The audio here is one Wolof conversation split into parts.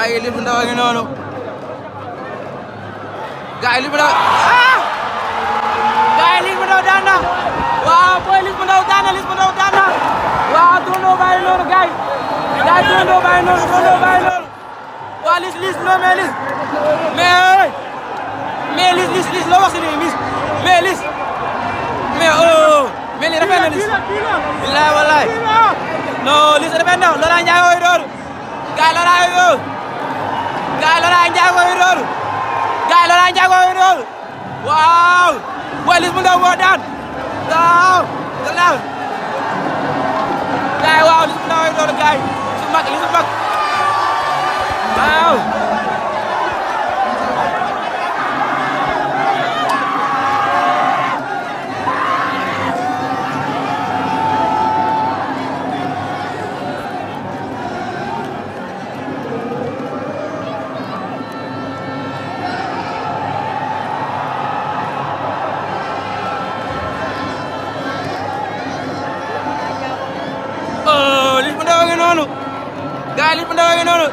ay Liss bu Ndaw a ngi noonu gaay Liss bu Ndaw ah gaay Liss bu Ndaw daan na waaw boy Liss bu Ndaw daan na Liss bu Ndaw daan na waaw turandoo bàyyi noonu gaay turandoo bàyyi noonu waaw Liss non mais Liss loo wax si nii Liss mais Liss mais lii rafet na Liss billaay wallaay non Liss rafet na Laurent Ndiaye koy door gaay Laurent Ndiaye koy door waaw boy Liss bu Ndaw moo daan waaw gaay waaw Liss bu Ndaw koy door gaay su mag waaw Liss bu Ndaw a ngi noonu gaay Liss bu Ndaw a ngi noonu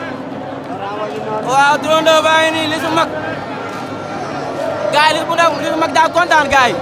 waaw turandoo baa ngi nii Liss bu mag gaay Liss bu Ndaw daa kontaan gaay